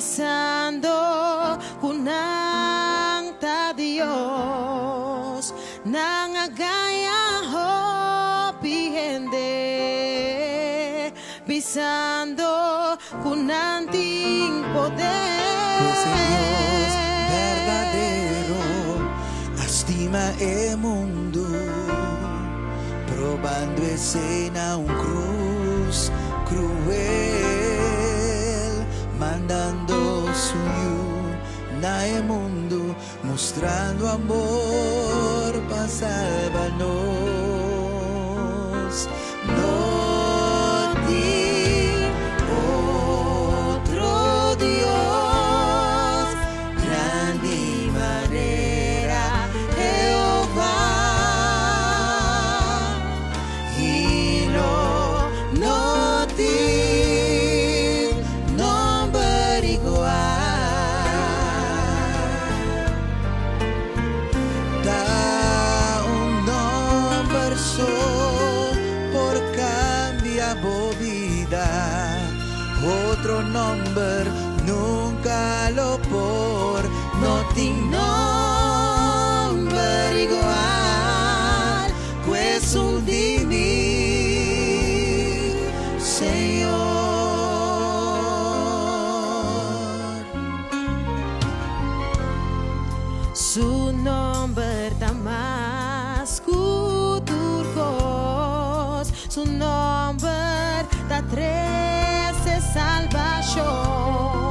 Bisando ku nan ta dios, nan a gaña hopi hende. Bisando ku nan tin poder. Pues e Dios berdadero a stima e mundu, probando esei na un krus kruel, mandando su Yu na e mundu, mustrando amor pa salba nos. No tin otro Dios grandi manera Jehová, i lo no tin nomber igual. Ta un nomber so por cambia bo bida, otro nomber nunca lo por. No tin nomber igual ku esun di mi Señor. Su nomber ta mas ku tur kos, su nomber ta trese salbashon.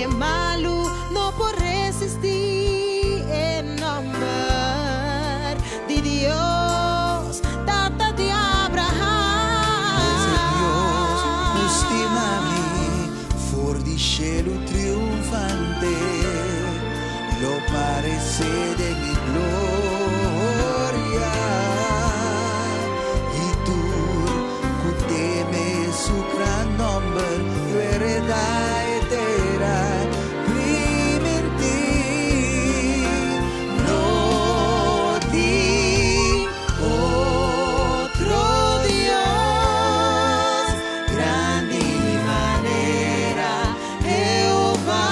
E malu no por resistí e nomber di Dios, Tata di Abraham. Pues e Dios ku stima mi for di shelu triunfante lo paresé den mi gloria, i tur ku teme su gran nòmber lo heredá e tera primintí. No tin otro Dios grandi manera Jehová,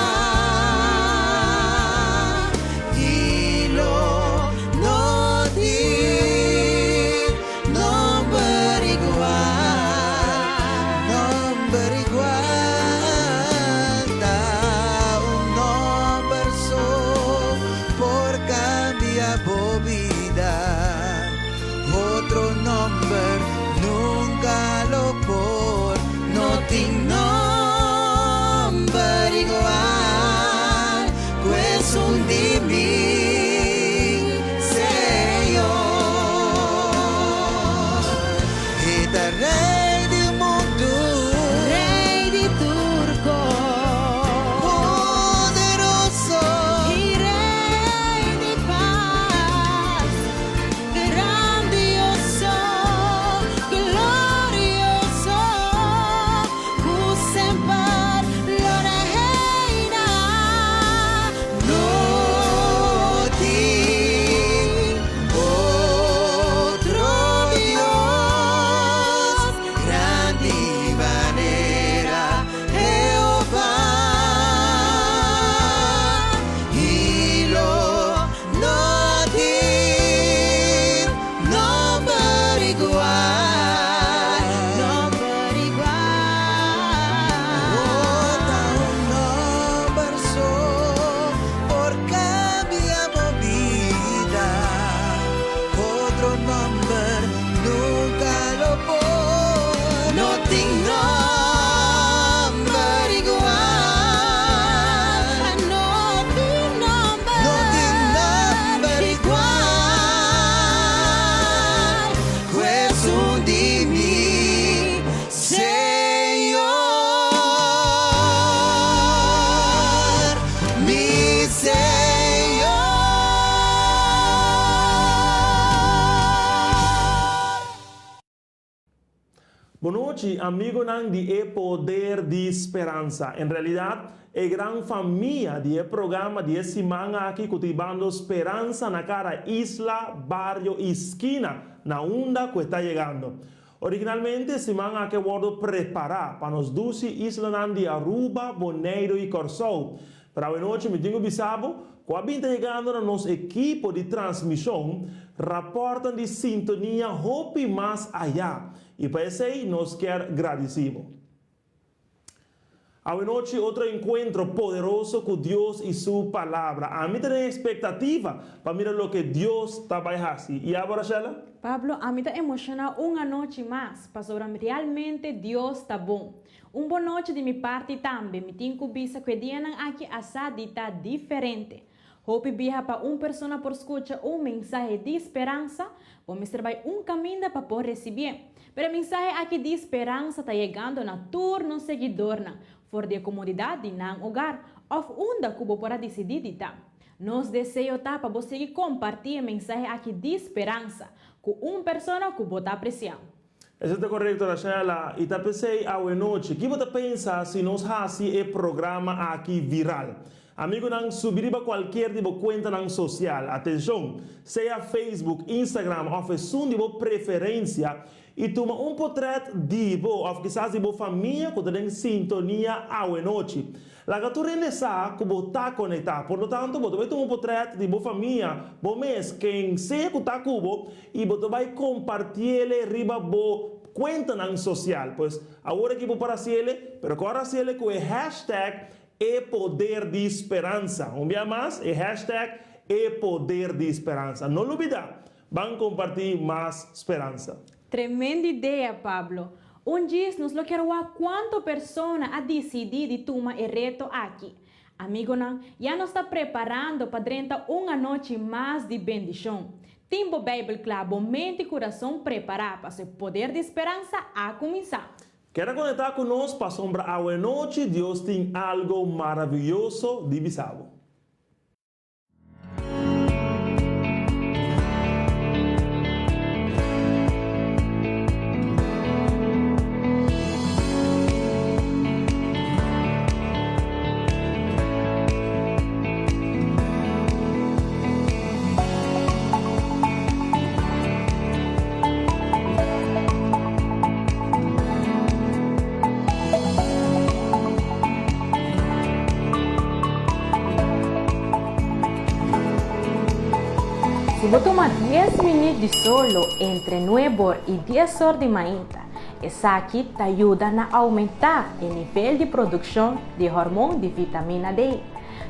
i lo no tin nomber igual. Nomber igual, ta un nomber so por cambia bo bida. Otro nomber nunca lo por. No tin nomber igual ku esun di mi Señor. E ta Rei di mundu, Rei di tur kos, poderoso, i Rei di pas, grandioso, glorioso, ku semper lo reina. No tin otro Dios grandi manera Jehová, i lo no tin nomber igual. Nomber igual. Oh, ta un nomber so por cambia bo bida. Otro nomber nunca lo por. No tin nomber igual. No tin nomber No tin nomber igual. Ku esun di mi Señor, mi Señor. Bon nochi, amigonan di E Poder di Speransa. En realidad, e gran famia di e programa di e siman aki cu ta hibando speransa na cada isla, bario y skina na unda cu e ta yegando. Originalmente e siman aki a wordo prepara pa nos dushi islanan di Aruba, Boneiru y Kòrsou. Pero awenochi mi tin ku bisa bo ku a bin ta yegando na nos ekipo di transmishon rapòrtnan di sintonia hopi mas ayá y pa esei nos kier gradisi bo. Awenochi otro enkuentro poderoso ku Dios i Su Palabra. Ami ta den ekspektativa pa mira loke Dios ta bai hasi. I abo, Rashella? Pablo, Ami ta emoshoná un anochi mas, pasobra realmente Dios ta bon. Un bon nochi di mi parti tambe. Mi tin ku bisa ku e dianan aki a sa di ta diferente. Hopi biaha pa un persona por skucha un mensahe di speransa, bo mester bai un kaminda pa por resibié. Pero e mensahe aki di speransa ta yegando na tur nos seguidornan for di e komodidat di nan hogar òf unda ku bo por a disidí di ta. Nos deseo ta pa bo sigui kompartí e mensahe aki di speransa ku un persona ku bo ta apresiá. Esei ta korekto, Rashella. I ta p'esei awenochi, ki bo ta pensa si nos hasi e programa aki viral? Amigunan, subi riba kualkier di bo kuentanan sosial. Atenshon! Sea Facebook, Instagram òf esun di bo preferensia i tuma un potrèt di bo òf kisas di bo famia ku ta den sintonia awenochi. Laga tur hende sa ku bo ta konektá. Por lo tanto, bo ta bai tuma un potrèt di bo famia, bo mes, ken sea ku ta ku bo, i bo ta bai kompartiele riba bo kuentanan sosial. Pues, awor aki bo por hasiele, pero kòrda hasiele ku e hashtag E Poder di Speransa. Un bia mas, e hashtag E Poder di Speransa. No lubidá! Ban kompartí mas speransa. Tremendo idea, Pablo. Un djis nos lo kier wak cuanto persona a dicidi di tuma e reto aki. Amigonan, ya nos ta preparando pa drenta un anochi mas di bendicion. Tin bo Bijbel cla, bo mente y curason prepara paso e poder di speransa a cuminsa. Keda conecta cu nos pasobra awenochi Dios tin algo maraviyoso di bisa bo. Si bo tuma dies minüt di solo entre nuebor i dies or di mainta, esaki ta yuda na oumentá e nivel di produkshon di hormon di vitamina D.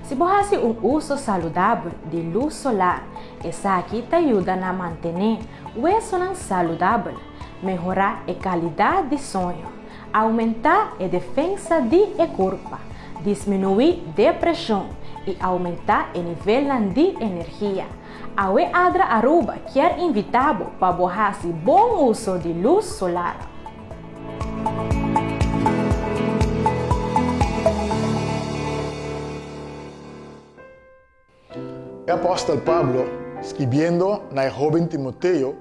Si bo hasi un uso saludabel di lus solar, esaki ta yuda na mantené wesonan saludabel, mehorá e kalidat di soño, Oumentá e defensa di e kurpa, disminuí depreshon i oumentá e nivelnan di energia. Awe Adra Aruba kier invitá bo pa bo hasi bon uso di lus solar. E apòstel Pablo, skibiendo na e hóben Timoteo,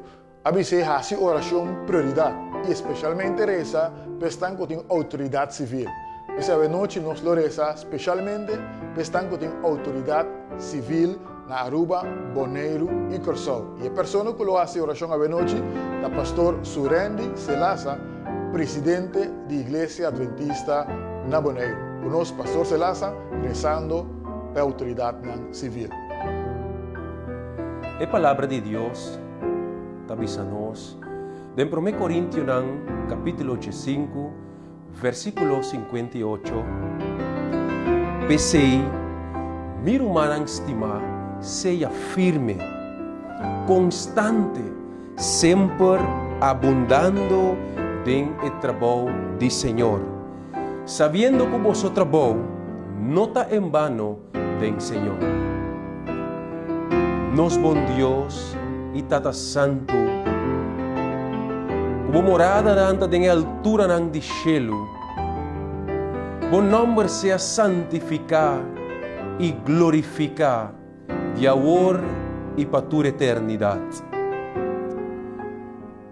a bis'é hasi orashon prioridat i espeshalmente resa pa esnan ku tin outoridat sivil. P'esei awenochi nos lo resa speshalmente pa esnan ku tin outoridat sivil na Aruba, Boneiru i Kòrsou. I e persona ku lo hasi orashon awenochi ta Pastor Surendy Selasa, presidente di Iglesia Adventista na Boneiru. Ku nos Pastor Selasa rezando pa e outoridatnan sivil. E Palabra di Dios ta bisa nos den Promé Korintionan kapítulo diesinku versíkulo 58, P'esei, mi rumannan stimá, sea firme, konstante, semper abundando den e trabou di Señor. Sabiendo ku boso trabou no ta en bano den Señor. Nos bon Dios i Tata Santu, ku bo moradanan ta den e alturanan di shelu, bo nòmber sea santifiká i glorifiká di awor i pa tur eternidat.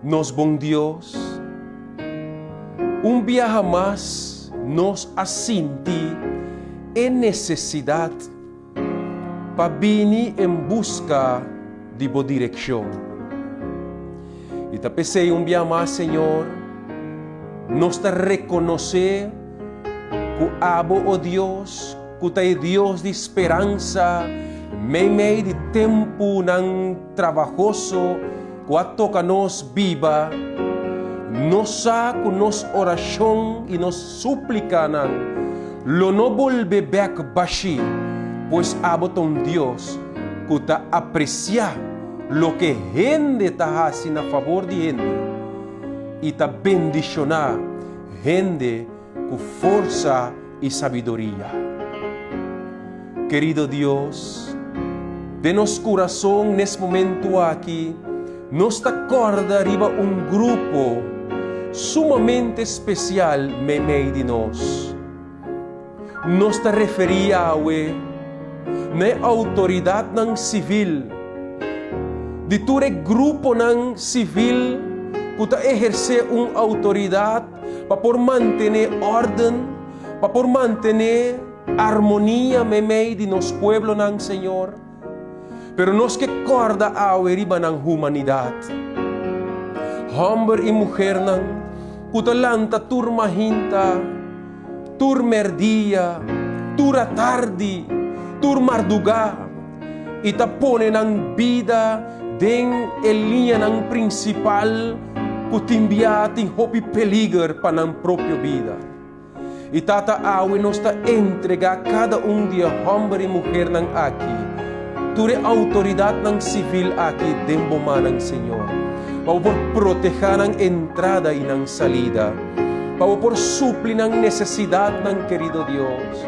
Nos bon Dios, un biaha mas nos a sinti e nesesidat pa bini en buska di bo direkshon. I ta p'esei un bia mas, Señor, nos ta rekonosé ku Abo, o Dios, ku ta e Dios di speransa meimei di tempunan trabahoso ku a toka nos biba, nos sa ku nos orashon i nos súplikanan lo no bolbe bèk bashí, pues Abo ta un Dios ku ta apresiá loke hende ta hasi na fabor di hende i ta bendishoná hende ku forsa i sabiduria. Kerido Dios, den nos kurason nes momentu aki nos ta kòrda riba un grupo sumamente spesial meimei di nos. Nos ta referí awe na e outoridatnan sivil di tur e gruponan sivil ku ta ehersé un outoridat pa por mantené órden, pa por mantené armonia meimei di nos pueblonan, Señor. Pero nos ke kòrda awe riba nan humanidat. Hòmber i muhernan ku ta lanta tur mahinta, Tur merdia, tur atardi, tur mardugá, i ta pone nan bida den e liñanan prinsipal ku tin bia tin hopi peliger pa nan propio bida. I Tata awe nos ta entregá kada un di e hòmber i muhernan aki, tur e outoridatnan sivil aki den bo mannan, Señor, pa bo por protehá nan entrada i nan salida. Pa bo por supli nan nesesidatnan, kerido Dios.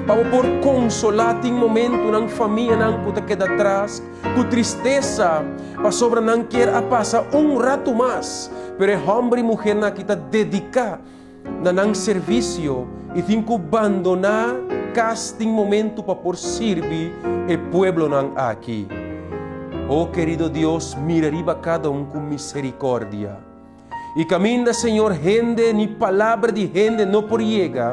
Pa bo por konsolá tin momentunan famianan ku ta keda tras ku tristesa pasobra nan kier a pasa un ratu mas, pero e hòmber i muhernan aki ta dediká na nan servisio i tin ku bandoná kas tin momentu pa por sirbi e pueblonan aki. O kerido Dios, mira riba kada un ku miserikòrdia. I kaminda, Señor, hende ni palabra di hende no por yega,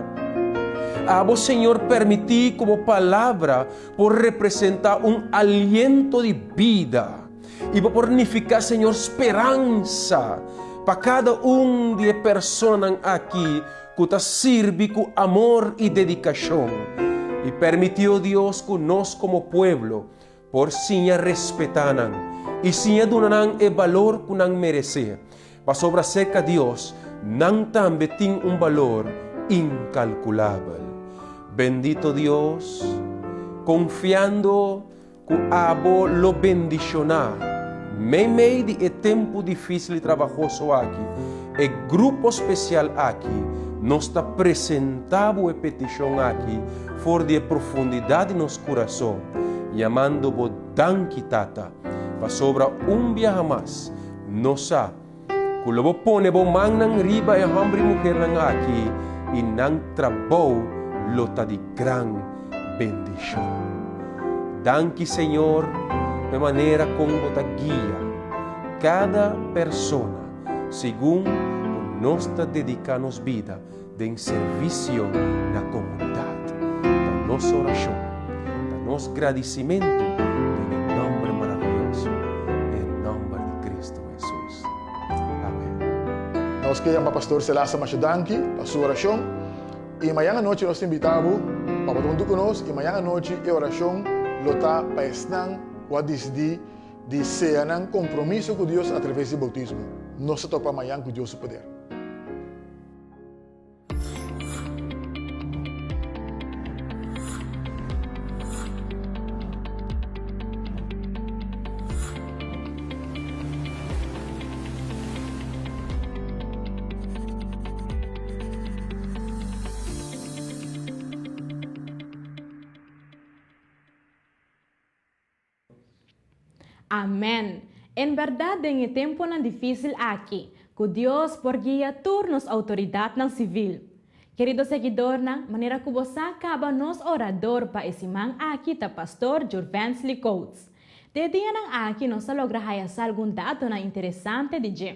Abo, Señor, permití ku Bo palabra por representá un aliento di bida i Bo por nifiká, Señor, speransa pa kada un di e personanan aki ku ta sirbi ku amor i dedikashon. I permití, o Dios, ku nos komo pueblo Por siña respetá nan i siña duna nan e balor ku nan meresé, pasobra serka Dios nan tambe tin un balor inkalkulabel. Bendito Dios, konfiando ku abo lo bendishoná meimei di e tempu difísil i trabahoso aki, e grupo spesial aki, nos ta presentá bo e petishon aki for di e profundidat di nos kurason, yamando bo danki, Tata, pasobra un biaha mas nos sa ku lo bo pone bo mannan riba e hòmber i muhernan aki i nan trabou lo ta di gran bendishon. Danki, Señor, pa e manera kon bo ta guia kada persona segun ku nos ta dediká nos bida den servisio na komunidat. Ta nos orashon, ta nos gradisimentu den e nòmber maravioso, e nòmber di Kristu Hesus. Amen. Nos ke yama Pastor Selasa masha danki pa su orashon i mañan anochi nos ta invita bo pa bo ta huntu ku nos i mañan anochi e orashon lo ta pa esnan ku a disidí di sea nan kompromiso ku Dios atraves di boutismo. Nos ta topa mañan ku Dios su poder. Amen! En bèrdat den e tempunan difísil aki, ku Dios por guia tur nos outoridatnan sivil. Kerido seguidornan, manera ku bo sa kaba nos orador pa e siman aki ta Pastor Jurvensley Coates. De e dianan aki nos a logra haya sa algun datonan interesante di dje.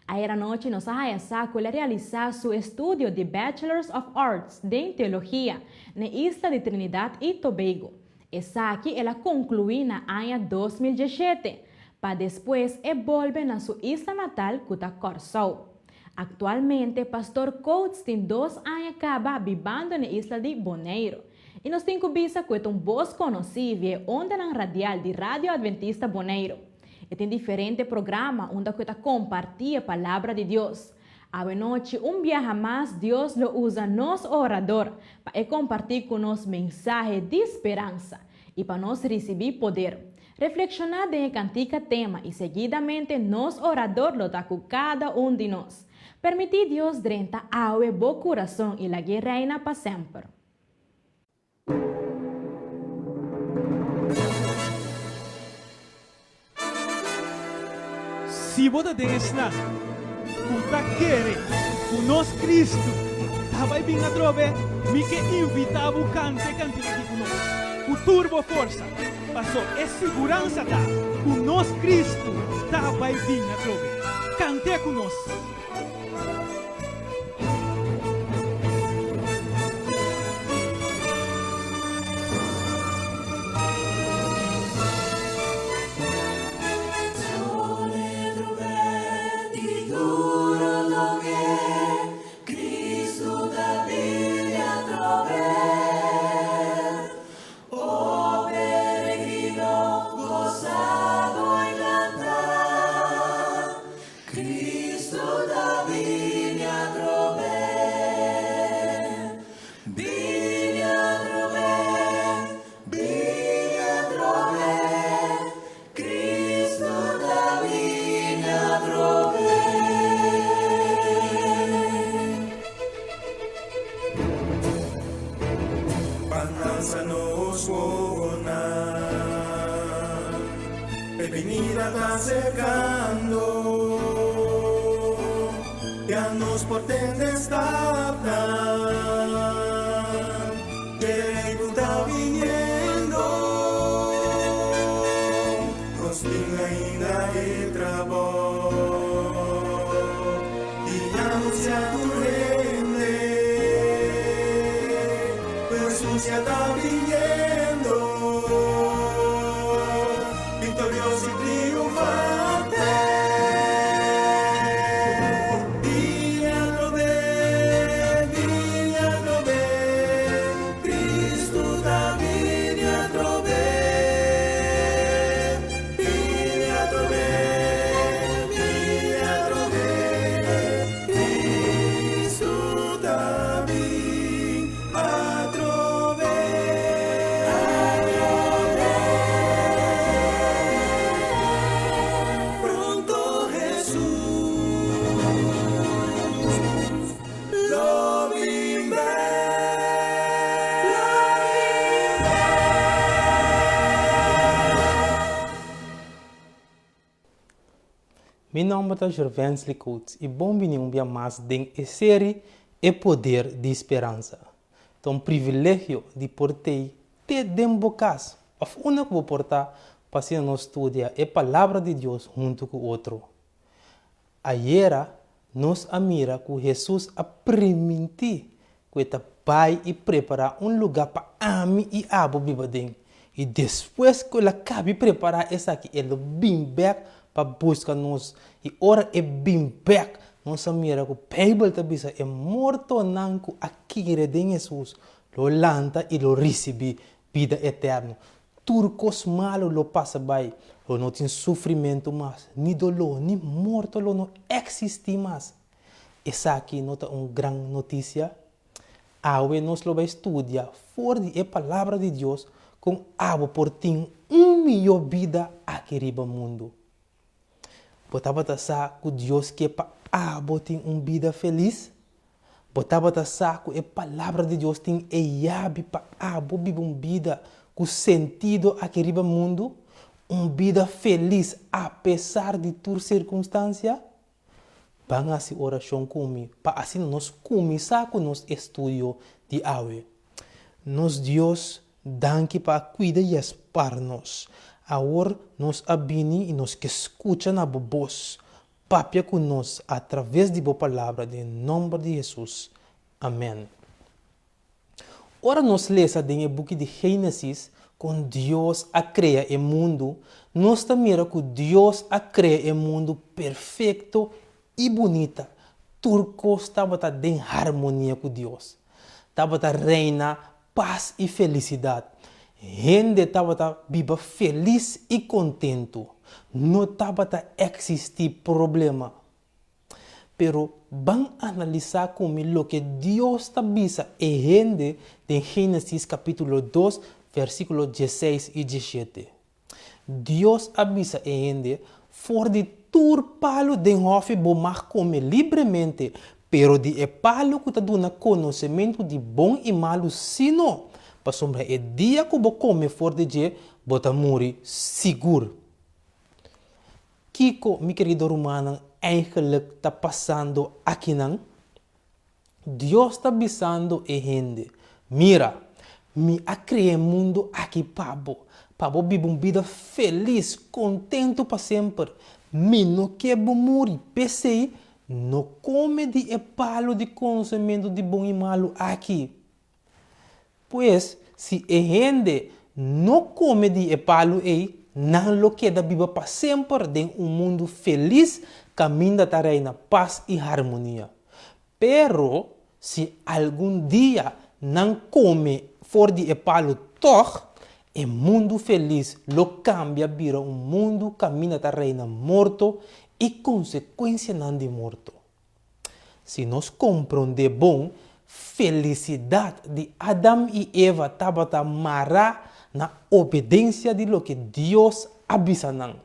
Ayer anochi nos a haya sa ku el a realisá su estudio di Bachelors of Arts den Teologia n'e isla di Trinidad i Tobago. Esaki el a konkluí na aña 2017. Pa despues e bolbe na su isla natal ku ta Kòrsou. Aktualmente Pastor Coates tin dos aña kaba bibando na e isla di Boneiru. I nos tin ku bisa ku e ta un bos konosí via e ondanan radial di Radio Adventista Boneiru. E tin diferente programa unda ku e ta kompartí e Palabra di Dios. Awenochi un biaha mas Dios lo usa nos orador pa e kompartí ku nos mensahe di speransa i pa nos risibí poder. Reflekshoná den e kantika tema i seguidamente nos orador lo ta ku kada un di nos. Permití Dios drenta awe bo kurason i lag'é reina pa semper. Si bo ta den esnan ku ta kere ku nos Kristu ta bai bin atrobe, mi ke invitá bo kanta e kantika aki ku nos ku tur bo forsa, paso e siguransa ta ku nos Kristu ta bai bin atrobe. Kant'é ku nos! Mi nòmber ta Jurvensley Coates i bon bini un bia mas den e seri E Poder di Speransa. Ta un privilegio di por tei te den bo kas òf unda ku bo por ta pa asina nos studia e Palabra di Dios huntu ku otro. Ayera nos a mira ku Hesus a primintí ku e ta bai i prepará un lugá pa ami i abo biba den, i despues ku el a kabi prepará esaki e lo bin bèk pa buska nos. I ora e bin bèk, nos a mira ku Beibel ta bisa e mortonan ku a kere den Hesus lo lanta i lo risibí bida eterno. Tur kos malu lo pasa bai, lo no tin sufrimentu mas, ni doló, ni morto lo no eksistí mas. Esaki no ta un gran notisia? Awe nos lo bai studia for di e Palabra di Dios kon abo por tin un mihó bida aki riba mundu. Bo tabata sa ku Dios ke pa abo tin un bida felis? Bo tabata sa ku e Palabra di Dios tin e yabi pa abo biba un bida ku sentido aki riba mundu? Un bida felis apesar di tur sirkunstansia? Ban hasi orashon ku mi pa asina nos kuminsá ku nos estudio di awe. Nos Dios, danki pa a kuida i a spar nos. Awor nos a bini i nos ke skucha na bo bos. Papia ku nos atraves di bo palabra den nomber di Hesus. Amen. Ora nos lesa den e buki di Génesis kon Dios a krea e mundu, nos ta mira ku Dios a krea e mundu perfekto i bunita. Tur kos tabata den harmonia ku Dios. Tabata reina pas i felisidat. Hende tabata biba felis i kontentu. No tabata eksistí problema. Pero ban analisá ku mi loke Dios ta bisa e hende den Génesis kapítulo dos, versíkulo diesseis i diesshete. Dios a bisa e hende, For di tur palu den hòfi bo mag kome libremente, pero di e palu ku ta duna konosementu di bon i malu sí no, pasobra e dia ku bo kome for di dje, bo ta muri sigur. Kiko, mi kerido rumannan, eigenlijk ta pasando akinan? Dios ta bisando e hende, Mira, mi a krea e mundu aki pa bo, pa bo biba un bida felis, kontentu pa semper. Mi no ke bo muri, p'esei no kome di e palu di konosementu di bon i malu aki. Pues, si e hende no kome di e palu ei, nan lo keda biba pa semper den un mundu felis kaminda ta reina pas i harmonia. Pero, si algun dia nan kome for di e palu tòg, e mundu felis lo kambia bira un mundu kaminda ta reina morto i konsekuensianan di morto. Si nos komprondé bon, felisidat di Adam i Eva tabata mará na obedensia di loke Dios a bisa nan.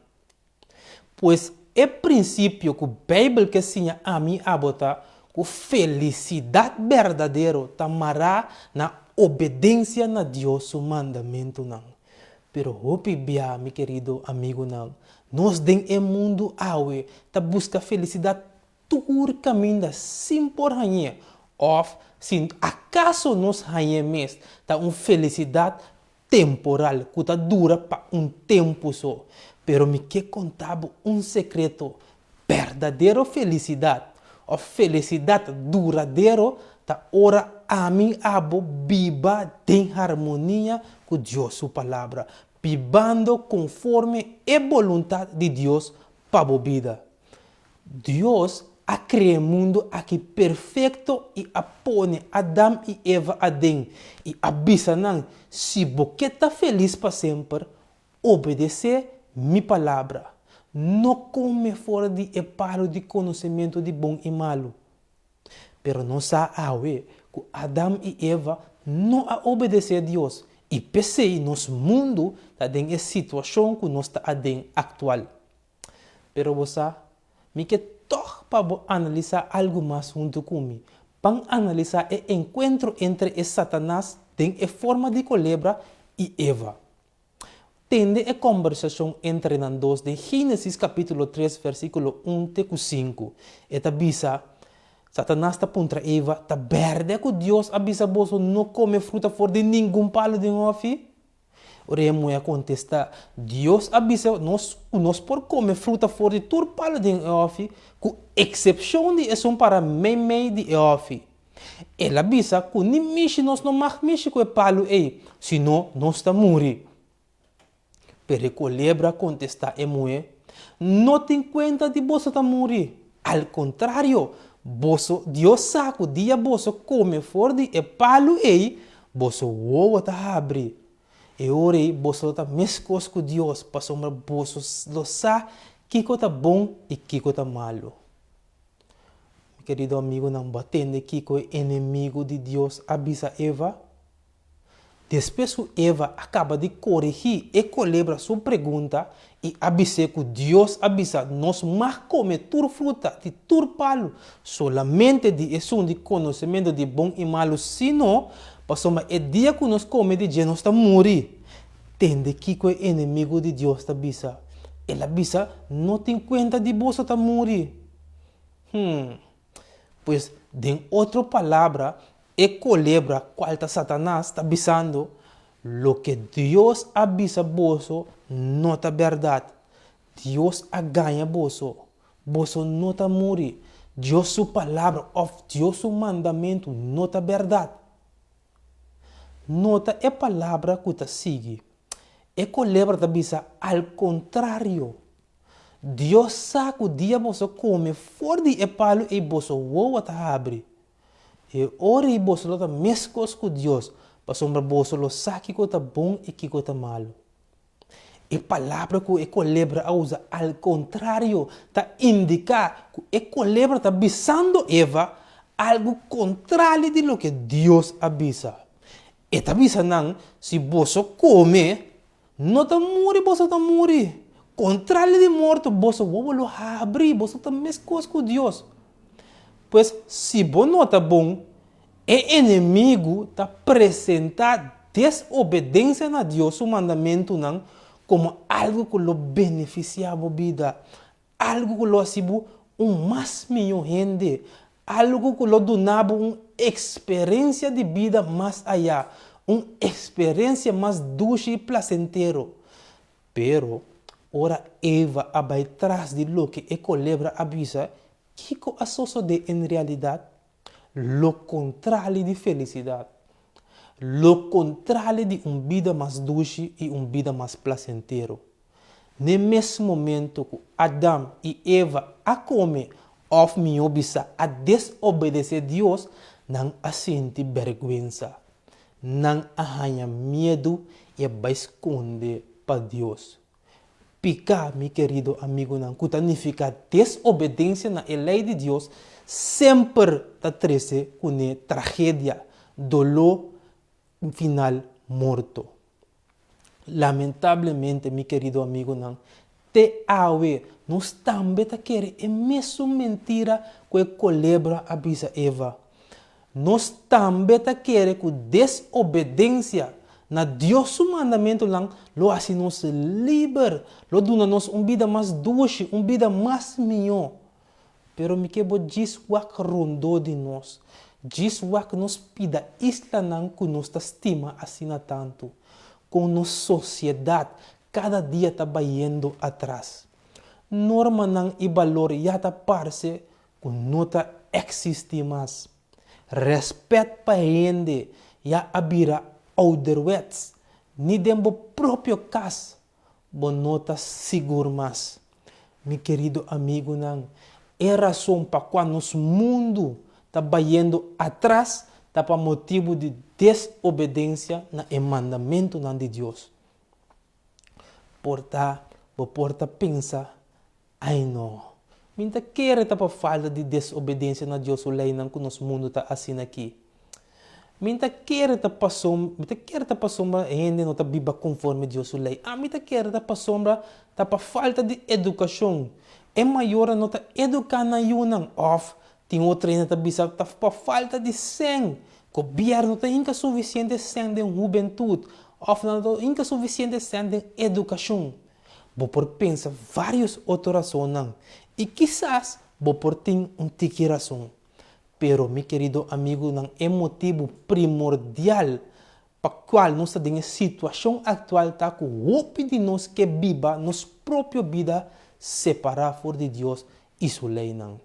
Pues e prinsipio ku Beibel ke siña ami i abo ta ku felisidat berdadero ta mará na obedensia na Dios su mandamentunan. Pero hopi bia, mi kerido amigunan, nos den e mundu awe ta buska felisidat tur kaminda sin por hañ'é, òf si akaso nos hañ'é mes, ta un felisidat temporal ku ta dura pa un tempu so. Pero mi ke konta bo un sekreto, berdadero felisidat òf felisidat duradero ta ora ami abo biba den harmonia ku Dios su Palabra, bibando konforme e boluntat di Dios pa bo bida. Dios a krea e mundu aki perfekto i a pone Adam i Eva aden i a bisa nan, Si bo ke ta felis pa semper, obedesé mi palabra. No kome for di e palu di konosementu di bon i malu. Pero nos sa awe ku Adam i Eva no a obedesé Dios i p'esei nos mundu ta den e situashon ku nos ta aden aktual. Pero bo sa, mi ke tòg pa bo analisá algu mas huntu ku mi. Ban analisá e enkuentro entre e Satanas den e forma di kolebra i Eva. Tende e kòmbersashon entre nan dos den Génesis kapítulo tres versíkulo un te ku sinku. E ta bisa, Satanas ta puntra Eva, Ta bèrdè ku Dios a bisa boso no kome fruta for di ningun palu den hòfi? Ora e muhé a kontestá, Dios a bisa nos ku nos por kome fruta for di tur palu den e hòfi, ku eksepshon di esun pará meimei di e hòfi. El a bisa ku ni mishi nos no mag mishi ku e palu ei, sino nos ta muri. Pero e kolebra a kontestá e muhé, No tin kuenta di boso ta muri. Al kontrario, boso, Dios sa ku dia boso kome for di e palu ei, boso wowo ta habri. E ora ei boso lo ta meskos ku Dios, pasobra boso lo sa kiko ta bon i kiko ta malu. Mi kerido amigunan, bo a tende kiko e enemigu di Dios a bisa Eva? Despues ku Eva a kaba di korigí e kolebra su pregunta i a bis'é ku Dios a bisa nos mag kome tur fruta di tur palu, solamente di esun di konosementu di bon i malu sí no, pasobra e dia ku nos kome di dje nos ta muri. Tende kiko e enemigu di Dios ta bisa. El a bisa, No tin kuenta di boso ta muri. Hmm. Pues, den otro palabra, e kolebra, kual ta Satanas, ta bisando, Loke Dios a bisa boso no ta bèrdat. Dios a gaña boso. Boso no ta muri. Dios su palabra òf Dios su mandamentu no ta bèrdat. Nota e palabra ku ta sigui. E kolebra ta bisa al kontrario. Dios sa ku dia boso kome for di e palu ei boso wowo ta habri. E ora ei boso lo ta meskos ku Dios, pasobra boso lo sa kiko ta bon i kiko ta malu. E palabra ku e kolebra a usa al kontrario ta indiká ku e kolebra ta bisando Eva algu kontrali di loke Dios a bisa. E ta bisa nan, Si boso kome, no ta muri boso ta muri. Kontrali di morto, boso wowo lo habri, boso ta meskos ku Dios. Pues, si bo nota bon, E enemigu ta presentá desobedensia na Dios su mandamentunan komo algu ku lo benefisiá bo bida, algu ku lo hasi bo un mas mihó hende, algu ku lo duna bo un eksperensia di bida mas ayá, un eksperensia mas dushi i plasentero. Pero, ora Eva a bai tras di loke e kolebra a bisa, kiko a sosodé en realidat? Lo kontrali di felisidat. Lo kontrali di un bida mas dushi i un bida mas plasentero. N'e mes momento ku Adam i Eva a kome òf mihó bisa a desobedesé Dios, nan a sinti bèrgwensa. Nan a haña miedu i a bai skonde pa Dios. Piká, mi kerido amigunan, ku ta nifiká desobedensia na e lei di Dios, semper ta trese kuné tragedia, doló i final morto. Lamentablemente, mi kerido amigunan, te awe nos tambe ta kere e mesun mentira ku e kolebra a bisa Eva. Nos tambe ta kere ku desobedensia na Dios su mandamentunan lo hasi nos liber, lo duna nos un bida mas dushi, un bida mas mihó. Pero mi ke bo djis wak rondó di nos, djis wak nos pida islanan ku nos ta stima asina tantu, kon nos sosiedat kada dia ta bayendo atras. Normanan i balor ya ta parse ku no ta eksistí mas. Rèspèt pa hende ya a bira ouderwets, ni den bo propio kas bo no ta sigur mas. Mi kerido amigunan, e rason pa kua nos mundu ta bayendo atras ta pa motibu di desobedensia na e mandamentunan di Dios. Por ta bo por ta pensa Ai no. Mi n ta kere ta pa falta di desobedensia na Dios su leinan ku nos mundu ta asina aki. Mi n ta kere ta pasom, mi ta kere ta pasobra hende no ta biba konforme Dios su lei. Ami ta kere ta pasobra ta pa falta di edukashon. E mayornan no ta eduká nan yunan. Òf tin otro hende ta bisa ta pa falta di sèn. Gobièrnu no ta hinka sufisiente sèn den hubentut. Òf nan no ta hinka sufisiente sèn den edukashon. Bo por pensa vários otro rasonnan i kisas bo por tin un tiki rason. Pero, mi kerido amigunan, e motibu primordial pa kual nos ta den e situashon aktual ta ku hopi di nos ke biba nos propio bida separá for di Dios i su leinan.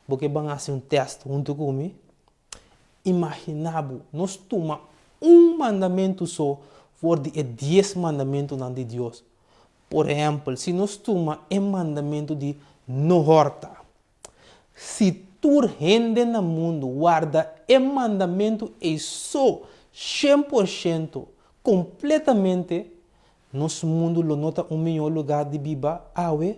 Bo ke ban hasi un tèst huntu ku mi? Imaginá bo, nos tuma un mandamentu so for di e dies mandamentunan di Dios. Por ehèmpel, si nos tuma e mandamentu di no hòrta. Si tur hende na mundu warda e mandamentu ei so 100%, kompletamente, nos mundu lo no ta un mihó lugá di biba awe?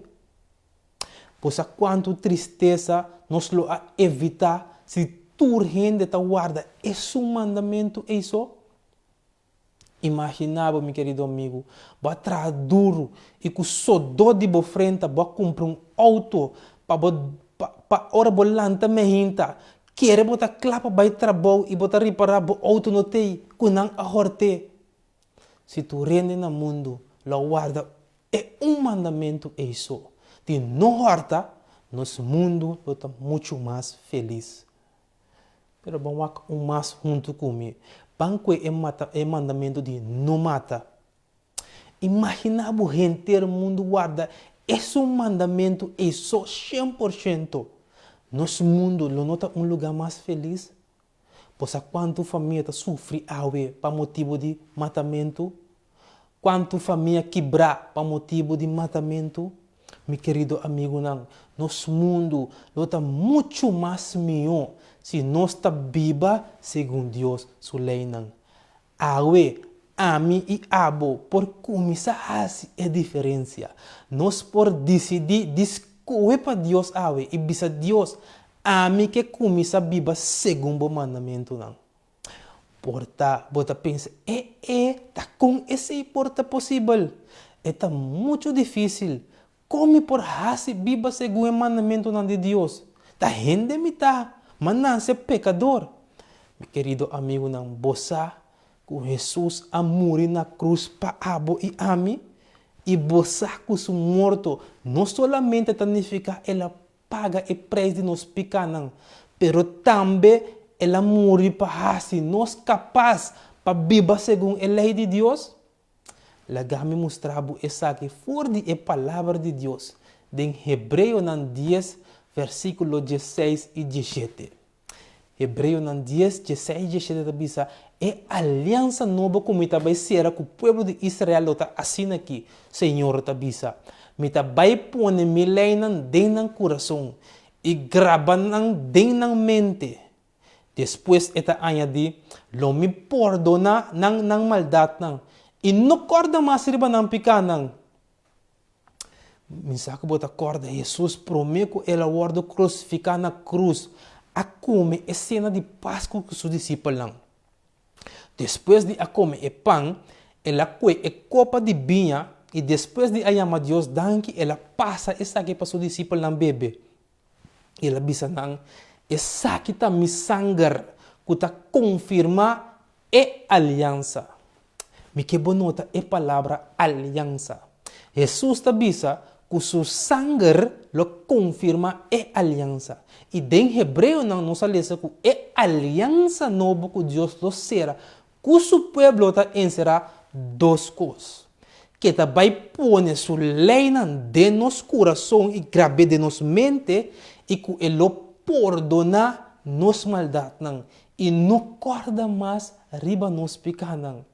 Bo sa kuantu tristesa nos lo a evitá si tur hende ta warda esun mandamentu ei so? Imaginá bo, mi kerido amigu, bo a traha duru i ku sodó di bo frenta bo a kumpra un outo pa bo pa ora bo lanta mehinta, kere bo ta kla pa bai trabou i bo ta ripará bo outo no t'ei ku nan a hòrt'é. Si tur hende na mundu lo a warda E un mandamentu ei so, di no hòrta, nos mundu lo ta muchu mas felis. Pero ban wak un mas huntu ku mi. Ban kue e mata e mandamentu di no mata. Imaginá bo henter mundu warda esun mandamentu ei so 100%. Nos mundu lo no ta un lugá mas felis? Bo sa kuantu famia ta sufri awe pa motibu di matamentu? Kuantu famia kibrá pa motibu di matamentu? Mi kerido amigunan, nos mundu lo ta muchu mas mihó si nos ta biba segun Dios su leinan. Awe, ami i abo por kuminsá hasi e diferensia. Nos por disidí di skohe pa Dios awe i bisa Dios, Ami ke kuminsá biba segun bo mandamentunan. Por ta bo ta pensa, E e, ta kon esei por ta posibel? E ta muchu difísil. Kon mi por hasi biba segun e mandamentunan di Dios? Ta hende mi ta, m'a nase pekador. Mi kerido amigunan, bo sa ku Hesus a muri na krus pa abo i ami? I bo sa ku su morto no solamente ta nifiká el a paga e preis di nos pikánan, pero tambe el a muri pa hasi nos kapas pa biba segun e lei di Dios? Laga mi mustra bo esaki for di e Palabra di Dios den Hebreonan dies, versíkulo diesseis i diesshete. Hebreonan dies, diesseis i diesshete ta bisa, E aliansa nobo ku mi ta bai sera ku pueblo di Israel lo ta asina aki, Señor ta bisa, Mi ta bai pone mi leinan den nan kurason i graba nan den nan mente. Despues e ta añadí, Lo mi pordoná nan nan maldatnan i no kòrda mas riba nan pikánan. Mi sa ku bo ta kòrda Hesus promé ku el a wòrdu krusifiká na krus a kome e sena di Pasku ku su disipelnan. Despues di a kome e pan, el a kue e kopa di biña i despues di a yama Dios danki el a pasa esaki pa su disipelnan bebe. El a bisa nan, Esaki ta mi sanger ku ta konfirmá e aliansa. Mi ke bo nota e palabra aliansa. Hesus ta bisa ku su sanger lo konfirmá e aliansa. I den Hebreonan nos a lesa ku e aliansa nobo ku Dios lo sera Ku su pueblo ta enserá dos kos, Ke ta bai pone su leinan den nos kurason i grab'é den nos mente, i ku e lo pordoná nos maldatnan i no kòrda mas riba nos pikánan.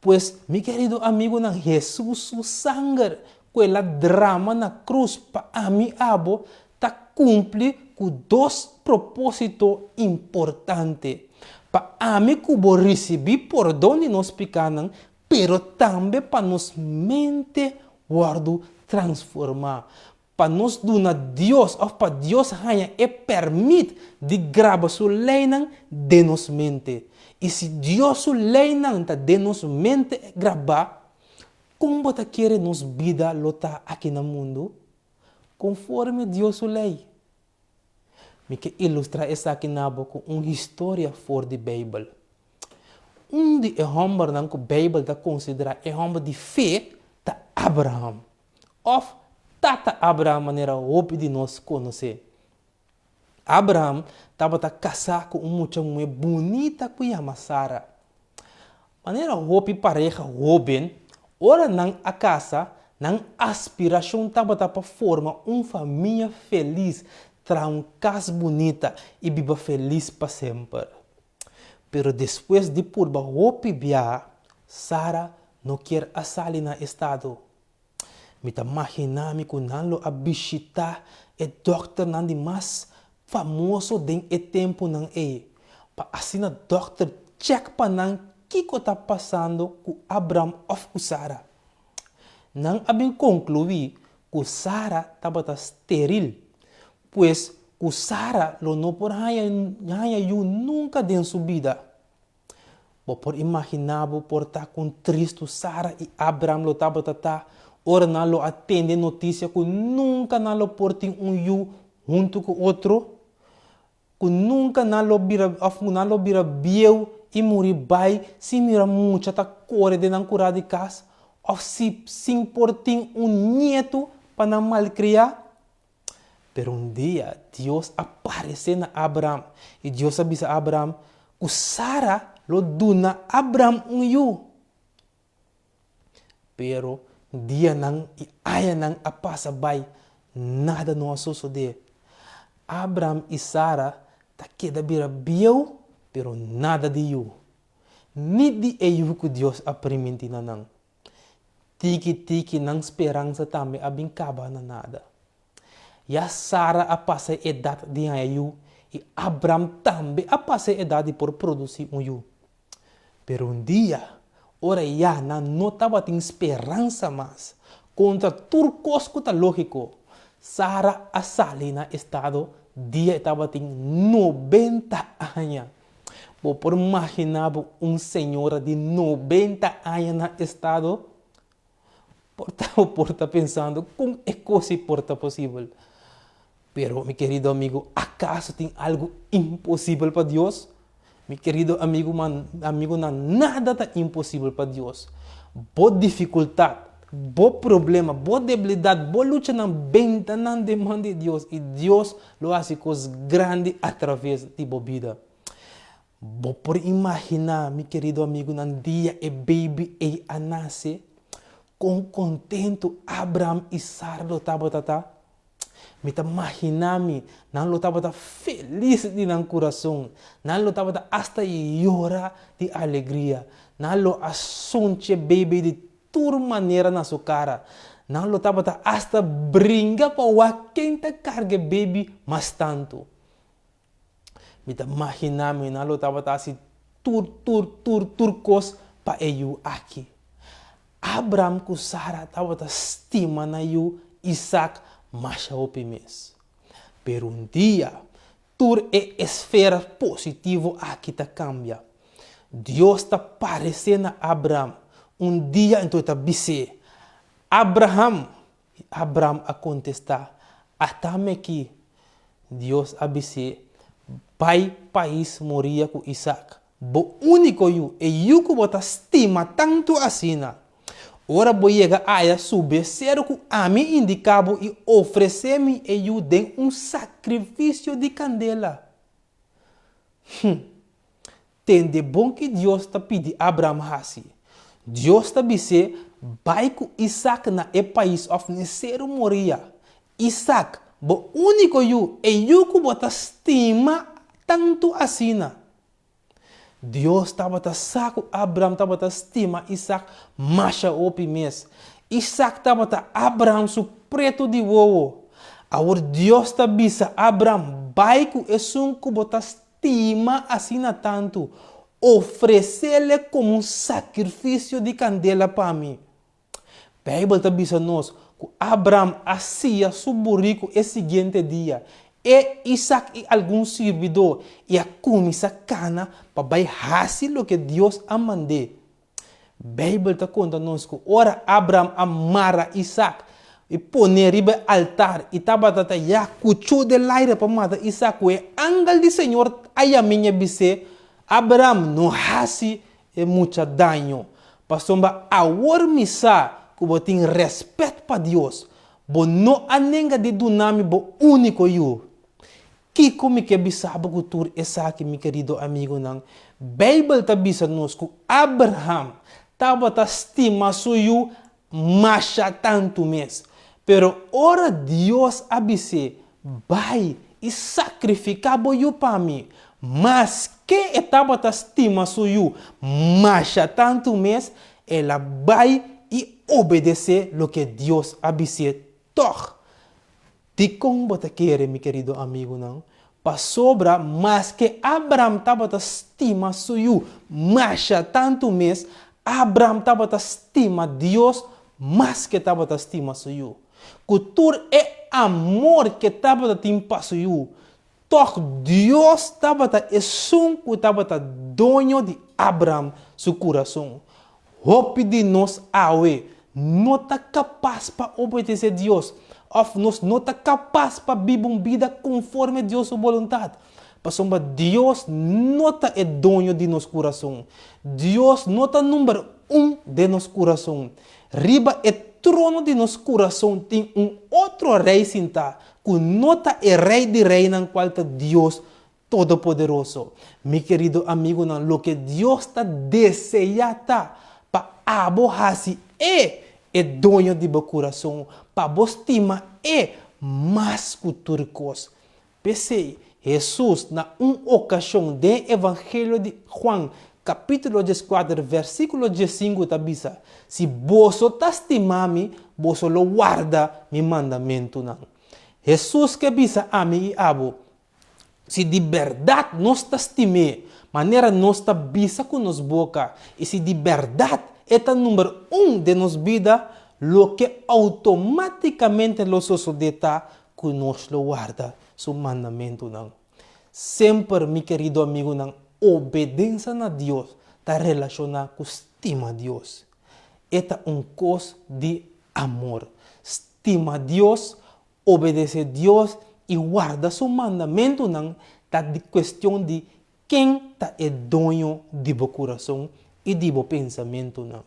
Pues, mi kerido amigunan, Hesus su sanger ku el a drama na krus pa ami abo ta kumpli ku dos propósito importante, pa ami ku bo risibí pordon di nos pikánan, pero tambe pa nos mente wòrdu transformá, pa nos duna Dios òf pa Dios haña e pèrmit di graba su leinan den nos mente. I si Dios su leinan ta den nos mente grabá, kon bo ta kere nos bida lo ta aki na mundu? Konforme Dios su lei. Mi ke ilustrá esaki na bo ku un historia for di Beibel. Un di e hòmbernan ku Beibel ta konsiderá e hòmber di fe ta Abraham, òf Tata Abraham manera hopi di nos konosé. Abraham tabata kasá ku un mucha muhé bunita ku yama Sara. Manera hopi pareha hóben, ora nan a kasa, nan aspirashon tabata pa forma un famia felis, traha un kas bunita i biba felis pa semper. Pero despues di purba hopi biaha, Sara no kier a sali na estado. Mi ta maginá mi ku nan lo a bishitá e dòkternan di mas famoso den e tempunan ei, pa asina dòkter chèk pa nan kiko ta pasando ku Abraham òf ku Sara. Nan a bin konkluí ku Sara tabata steril, pues ku Sara lo no por haña yu nunka den su bida. Bo por imaginá bo por ta kon tristu Sara i Abraham lo tabata ta ora nan lo a tende notisia ku nunka nan lo por tin un yu huntu ku otro, ku nunka nan lo bira òf ku nan lo bira bieu i muri bai sin mira mucha ta kore den nan kurá di kas òf si sin por tin un nietu pa nan malkriá? Pero un dia Dios a paresé na Abraham i Dios a bisa Abraham ku Sara lo duna Abraham un yu. Pero dianan i añanan a pasa bai, nada no a sosodé. Abraham i Sara ta keda bira bieu. Pero nada di yu, ni di e yu ku Dios a primintí na nan. Tiki tiki nan speransa tambe a bin kaba na nada. Ya Sara a pasa e edat di haña yu i Abram tambe a pasa e edat di por produsí un yu. Pero un dia, ora ya nan no tabatin speransa mas, kontra tur kos ku ta lógiko, Sara a sali na estado dia e tabatin nobenta aña. Bo por maginá bo un señora di nobenta aña na estado? Por ta bo por ta pensando kon e kos ei por ta posibel. Pero, mi kerido amigu, akaso tin algu imposibel pa Dios? Mi kerido amigu, amigunan, nada ta imposibel pa Dios. Bo difikultat, bo problema, bo debilidat, bo luchanan, benta nan den man di Dios i Dios lo hasi kos grandi atraves di bo bida. Bo por imaginá, mi kerido amigunan, dia e baby ei a nase, kon kontentu Abraham i Sara lo tabata ta? Mi ta maginá mi, nan lo tabata felis di nan kurason. Nan lo tabata asta yora di alegria. Nan lo a sunchi e baby di tur manera na su kara. Nan lo tabata asta bringa pa wak ken ta karga e baby mas tantu. Mi ta maginá mi nan lo tabata hasi tur, tur, tur, tur kos pa e yu aki. Abraham ku Sara tabata stima nan yu Isak masha hopi mes. Pero un dia, tur e esfera positivo aki ta kambia. Dios ta paresé na Abraham un dia anto e ta bis'é, Abraham! I Abram a kontestá, Atami akí. Dios a bis'é, Bai pais Moria ku Isak, bo úniko yu, e yu ku bo ta stima tantu asina. Ora bo yega aya, subi e seru ku ami indiká bo i ofresé mi e yu den un sakrifisio di kandela. Hm! Tende bon ki Dios ta pidi Abraham hasi. Dios ta bis'é bai ku Isak na e pais òf n'e seru Moria. Isak, bo úniko yu, e yu ku bo ta stima tantu asina. Dios tabata sa ku Abraham tabata stima Isak masha hopi mes. Isak tabata Abraham su pretu di wowo. Awor Dios ta bisa Abraham bai ku esun ku bo ta Stima asina tantu, ofresele komo un sakrifisio di kandela pa mi. Beibel ta bisa nos ku Abraham a sia su buriku e siguiente dia, e, Isak i algun sirbidó, i a kuminsá kana pa bai hasi loke Dios a mand'é. Beibel ta konta nos ku ora Abraham a mara Isak i pon'é riba e altar i tabata ta ya kuchó den laire pa mata Isak ku e angel di Señor a yam'é i a bis'é, Abraham, no hasi e mucha daño, pasobra awor mi sa ku bo tin rèspèt pa Dios. Bo no a nenga di duna mi bo úniko yu. Kiko mi ke bisa bo ku tur esaki, mi kerido amigunan? Beibel ta bisa nos ku Abraham tabata stima su yu masha tantu mes. Pero ora Dios a bis'é, Bai i sakrifiká bo yu pa mi, maske e tabata stima su yu masha tantu mes, el a bai i obedesé loke Dios a bis'é tòg. Dikon bo ta kere, mi kerido amigunan? Pasobra maske Abraham tabata stima su yu masha tantu mes, Abraham tabata stima Dios mas ke tabata stima su yu. Ku tur e amor ke tabata tin pa su yu, Tòg Dios tabata esun ku tabata doño di Abraham su kurason. Hopi di nos awe no ta kapas pa obedesé Dios òf nos no ta kapas pa biba un bida konforme Dios su boluntat, pasobra Dios no ta e doño di nos kurason. Dios no ta number un den nos kurason. Riba e trono di nos kurason tin un otro rei sintá, ku no ta e Rei di reinan kual ta Dios Todopoderoso. Mi kerido amigunan, loke Dios ta deseá ta pa abo hasi E e doño di bo kurason, pa bo stima E mas ku tur kos. P'esei, Hesus na un okashon den Evangelio di Juan kapítulo dieskuater versíkulo diesinku ta bisa, Si boso ta stima mi, boso lo warda mi mandamentunan. Hesus ke bisa ami i abo, Si di bèrdat nos ta stim'é manera nos ta bisa ku nos boka i si di bèrdat e ta number un den nos bida, loke outomátikamente lo sosodé ta ku nos lo warda su mandamentunan. Semper, mi kerido amigunan, obedensa na Dios ta relashoná ku stima Dios. E ta un kos di amor. Stima Dios, obedesé Dios i warda su mandamentunan ta di kuestion di ken ta e doño di bo kurason i di bo pensamentunan.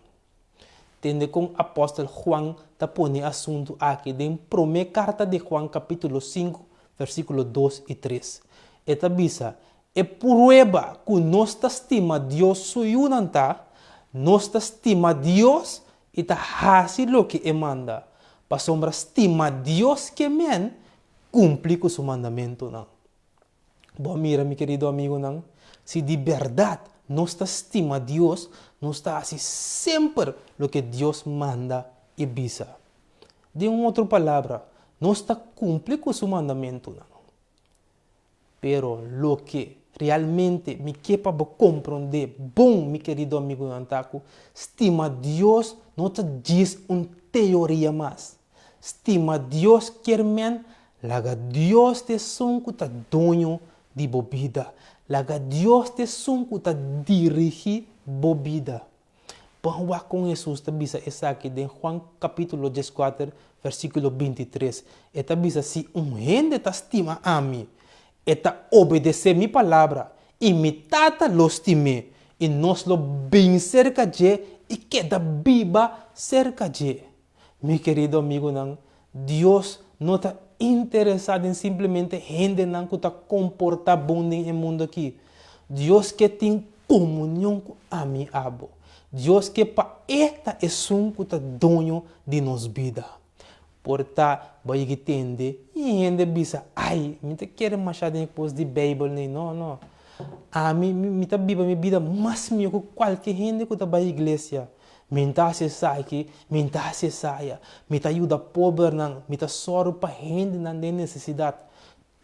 Tende kon apòstel Juan ta pone e asuntu aki den promé karta di Juan kapítulo sinku versíkulo dos i tres. E ta bisa, E prueba ku nos ta stima Dios su yunan ta, nos ta stima Dios i ta hasi loke e manda, pasobra stima Dios ke men kumpli ku su mandamentunan. Bo a mira, mi kerido amigunan, si di bèrdat nos ta stima Dios, nos ta hasi semper loke Dios manda i bisa. Den un otro palabra, nos ta kumpli ku su mandamentunan. Pero loke realmente mi ke pa bo komprondé bon, mi kerido amigunan, ta ku stima Dios no ta djis un teoria mas. Stima Dios kier men Laga Dios ta esun ku ta doño di bo bida. Laga Dios ta esun ku ta dirigí bo bida. Ban wak kon Hesus ta bisa esaki den Juan kapítulo dieskuater, versíkulo bintitres. E ta bisa, Si un hende ta stima ami, e ta obedesé mi palabra, i mi Tata lo stim'é, i nos lo bin serka dje i keda biba serka dje. Mi kerido amigunan, Dios no ta interesá den simplemente hendenan ku ta komportá bon den e mundu akí. Dios ke tin komunion ku ami i abo. Dios ke pa E ta esun ku ta doño di nos bida. Por ta bo yegi tende i hende bisa, Ai, mi ta kere mashá den e kos di Beibel nei. No, no. Ami, mi ta biba mi bida mas mihó ku kualke hende ku ta bai iglesia. Mi n ta hasi esaki, mi n ta hasi esaya, mi ta yuda pobernan, mi ta sòru pa hendenan den nesesidat.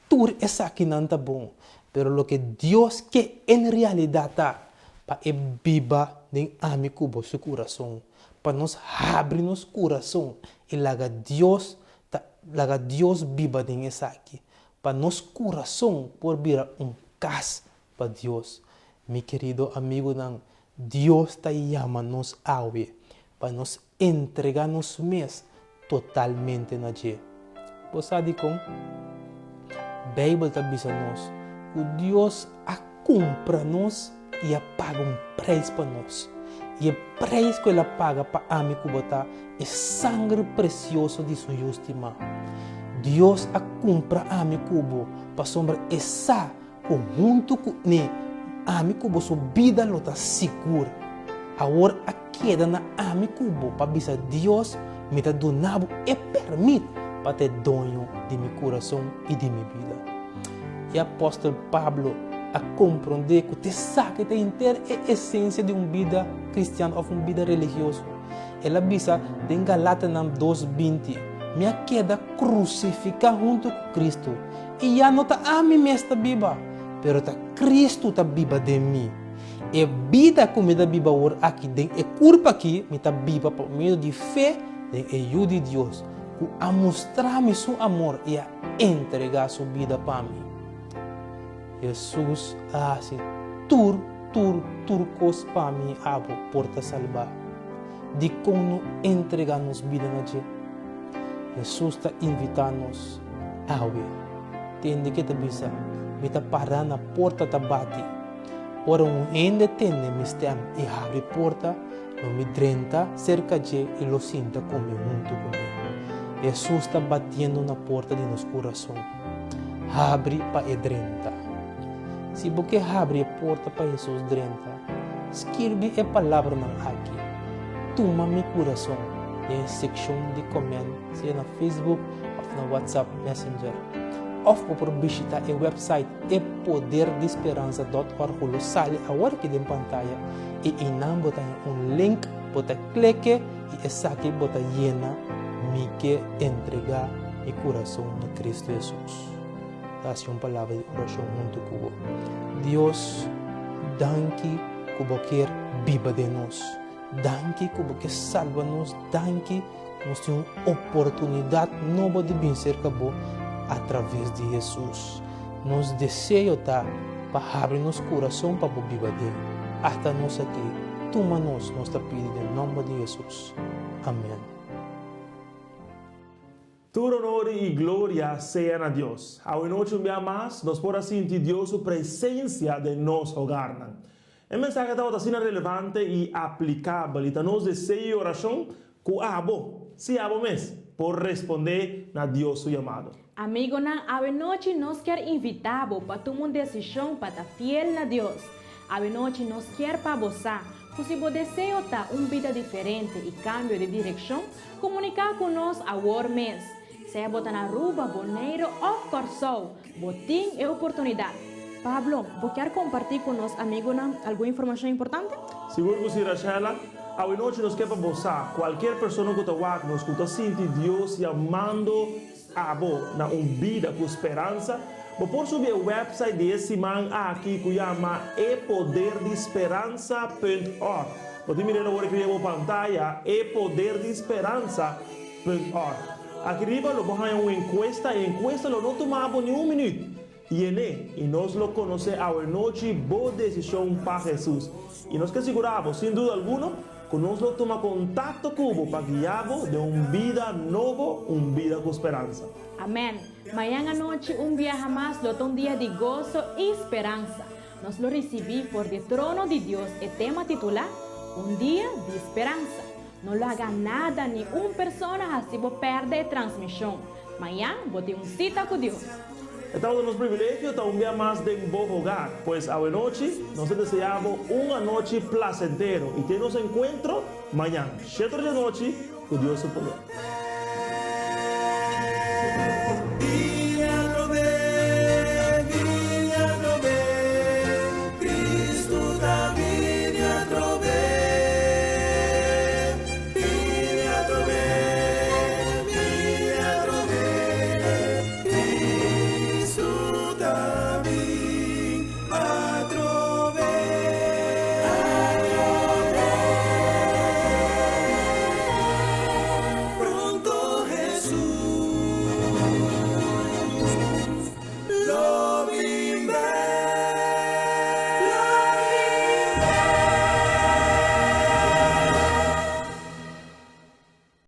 Tur esakinan ta bon, pero loke Dios ke en realidat ta pa e biba den ami ku bo su kurason, pa nos habri nos kurason i laga Dios ta laga Dios biba den esaki, pa nos kurason por bira un kas pa Dios. Mi kerido amigunan, Dios ta yama nos awe pa nos entregá nos mes totalmente na dje. Bo sa dikon? Beibel ta bisa nos ku Dios a kumpra nos i a paga un preis pa nos. I e preis ku el a paga pa ami ku bo ta e sangre presioso di su Yu stimá. Dios a kumpra ami ku bo pasobra e sa Ku huntu ku ne, ami ku bo su bida lo ta sigur. Awor a keda na ami ku bo pa bisa Dios, Mi ta duna bo e pèrmit pa ta e doño di mi kurason i di mi bida. E apòstel Pablo a komprondé ku ta esaki ta henter e esensia di un bida kristian òf un bida religioso. El a bisa den Galatanan dos 20, Mi a keda krusifiká huntu ku Kristu. I ya no ta ami mes ta biba, pero ta Kristu ta biba den mi. E bida ku mi ta biba awor aki den e kurpa aki, mi ta biba pa medio di fe den e Yu di Dios, ku a mustra mi su amor i a entregá su bida pa mi. Hesus a hasi tur, tur, tur kos pa mi i abo por ta salbá. Dikon no entregá nos bida na dje? Hesus ta invitá nos awe. Tende ke ta bisa, Mi ta pará na porta ta bati. Ora un hende tende mi stèm i habri porta, lo mi drenta serka dje i lo sinta kome huntu ku mi. Hesus ta batiendo na porta di nos kurason. Habri pa e drenta. Si bo ke habri e porta pa Hesus drenta, skirbi e palabranan aki, Tuma mi kurason den e sekshon di kòmènt, sea na Facebook òf na WhatsApp Messenger. Òf bo por bishitá e wèpsait epoderdi-speransa dòt òrg ku lo sali awor aki den pantaya i einan bo ta haña un link, bo ta kleke i esaki bo ta yena Mi ke entregá mi kurason na Kristu Hesus. Ta hasi un palabra di orashon huntu ku bo. Dios, danki ku bo kier biba den nos. Danki ku bo ke salba nos. Danki nos tin un oportunidat nobo di bin serka bo atraves di Hesus. Nos deseo ta pa habri nos kurason pa bo biba den. Ata nos aki. Tuma nos, nos ta pidi den nòmber di Hesus. Amen. Tur honor i gloria sea na Dios. Awenochi un bia mas nos por a sinti Dios su presencia den nos hogarnan. E mensahe tabata asina relevante i aplicabel i ta nos deseo i oracion cu abo, si abo mes, por responde na Dios su yamado. Amigonan, awenochi nos kier invita bo pa tuma un decision pa ta fiel na Dios. Awenochi nos kier pa bo sa cu si bo deseo ta un bida diferente i cambio di direccion, Komuniká ku nos awor mes. Sea bo ta na Aruba, Boneiru òf Kòrsou, bo tin e oportunidat. Pablo, bo kier kompartí ku nos amigunan algun informashon importante? Sigur ku si, Rachela. Awe nochi nos ke pa bo sa, kualkier persona ku ta wak nos ku ta sinti Dios yamando abo na un bida ku speransa, bo por subi e wèpsait di e siman aki ku yama epoderdi-speransa punt org. Bo tin mir'é awor aki riba bo pantaya, epoderdi-speransa punt org. Aki riba lo bo haña un enkuesta, e enkuesta lo no tuma bo ni un minüt. Yen'é, i nos lo konosé awenochi bo desishon pa Hesus. I nos ke sigurá bo, sin duda alguno, ku nos lo tuma kontakto ku bo pa guiá bo den un bida nobo, un bida ku speransa. Amèn. Mañan anochi un biaha mas lo ta un dia di goso i speransa. Nos lo risibí for di trono di Dios e tema titulá, Un Dia di Speransa. No laga nada ni un persona hasi bo pèrdè e transmishon. Mañan bo tin un sita ku Dios. E tabata nos privilegio ta un bia mas den bo hogar. Pues awenochi nos ta desea bo un anochi placentero y te nos encuentro mañan shete or di anochi cu Dios su poder. Bini atrobe, bini atrobe, Cristo ta.